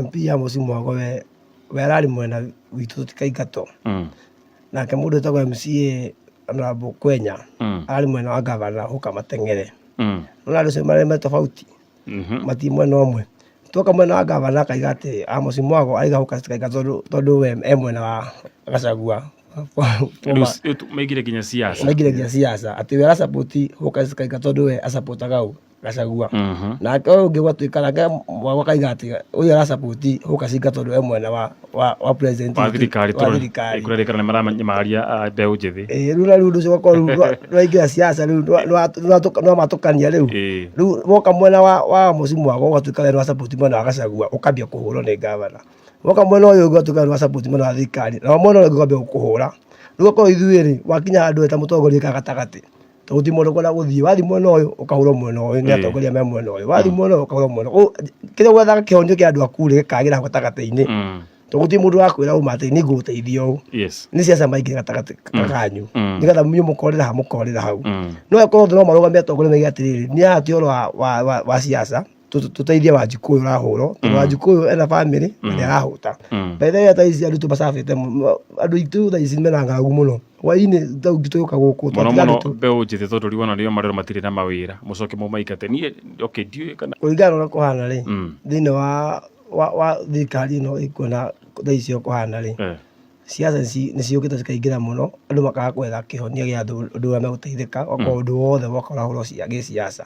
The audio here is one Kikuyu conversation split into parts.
MP Amos Mwago we ararĩ mwena witũ tũtikaingatwo. Nake mũndũ wĩtagwo MCA Honorable Kwenya ararĩ mwena wa gavana Huka Mateng'ere. Nĩwona andũ acio marĩ me tofauti, mati mwena ũmwe. Twoka mwena wa gavana akaiga atĩ Amos Mwago aiga Huka citikaingatwo tondũ we e mwena wa Gachagua. Rĩu maingĩre nginya siasa. Maingĩre nginya siasa atĩ we arasupport Huka citikaingatwo tondũ we asupportaga ũ Gachagua. Nake ũyũ ũngĩ gwatuĩka nake Mwago akaiga atĩ ũyũ arasupport Huka cingatwo tondũ e mwena wa president wa thirikari. Wa thirikari. Kũrerĩkana nĩ maranyamaria mbeũ njĩthĩ. Ĩĩ, rĩu na rĩu ũndũ ũcio ũgakorwo rĩu nĩwaingĩra siasa rĩu nĩwamatũkania rĩu. Rĩu woka mwena wa Amos Mwago ũgatuĩka we nĩwasupport mwena wa Gachagua, ũkambia kũhũrwo nĩ gavana. Woka mwena ũyũ ũngĩ ũgatuĩka we nĩwasupport mwena wa thirikari, nao mwena ũyũ ũngĩ ũkambia gũkũhũra. Rĩu ũgakorwo ithuĩ rĩ, wakinya handũ we ta mũtongoria ũikara gatagatĩ, tondũ gũtirĩ mũndũ ũkwenda gũthiĩ. Wathiĩ mwena ũyũ ũkahũrwo mwena ũyũ nĩ atongoria me mwena ũyũ, wathiĩ mwena ũyũ ũkahũrwo mwena ũyũ. Kĩrĩa gwethaga kĩhonio kĩa andũ aku rĩ, gĩkagĩra hau gatagatĩ-inĩ, tondũ gũtirĩ mũndũ ũrakwĩra ũma atĩ niĩ ngũgũteithia ũũ. Nĩ siasa maingĩra gatagatĩ kanyu, nĩgetha inyuĩ mũkorĩra ha mũkorĩra hau. No angĩkorwo othe no marũgame atongoria moige atĩrĩrĩ, niĩ haha ti ũhoro wa siasa, tũteithie Wanjikũ ũyũ ũrahũrwo, tondũ Wanjikũ ũyũ ena bamĩrĩ na nĩ arahũta. By the way, thaa ici andũ tũmacabĩte mũno, andũ aitũ thaa ici mena ng'aragu mũno. Hwaĩ-inĩ ta rĩu tũgĩũka gũkũ mũno twatiga mũno andũ mbeũ njĩthĩ, tondũ rĩu ona nĩo marerwo matirĩ na mawĩra, mũcoke mũmaingate. Niĩ okay, ndiũĩ kana Kũringana na ũrĩa kũhana rĩ, thĩinĩ wa thirikari ĩno ĩkuona thaa ici ũrĩa kũhana rĩ, siasa nĩ ciũkĩte cikaingĩra mũno, andũ makaga gwetha kĩhonia gĩa andũ ũndũ ũrĩa megũteithĩka, okorwo ũndũ wothe woka ũrahũrwo gĩsiasa.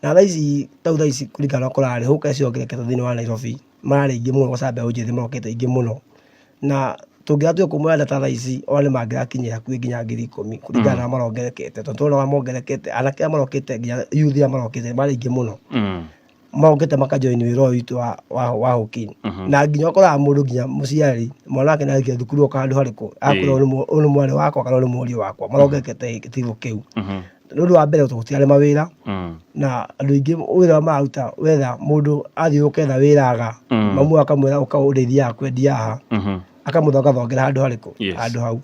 Na thaa ici tau thaa ici kũringana na ũrĩa kũrarĩ, hũka ciongererekete thĩinĩ wa Nairobi, mararĩ aingĩ mũno kwanza mbeũ njĩthĩ marokĩte aingĩ mũno. Na tũngĩra tuge kuma ta thaa ici ona nĩ mangĩrakinyia hakuhĩ nginya 10,000 kũringana na ũrĩa marongerekete, tondũ tũrona ũrĩa mongerekete, anake arĩa marokĩte nginya youth arĩa marokĩte marĩ aingĩ mũno. Mokĩte makajoin wĩra ũyũ witũ wa hawking. Na nginya ũkoraga mũndũ nginya mũciari mwana wake nĩarĩkia thukuru oka handũ harĩkũ, agakwĩra ũyũ nĩ mwarĩ wakwa kana ũyũ nĩ mũriũ wakwa, marongerekete gĩtigo kĩu. Nĩ ũndũ wa mbere tondũ gũtirarĩ mawĩra, na andũ aingĩ wĩra ũrĩa mararuta wetha mũndũ athiĩ ũketha wĩra aga, mamu akamwĩra ũka ũndeithie haha kwendia haha, akamũthongathongera handũ harĩkũ, handũ hau.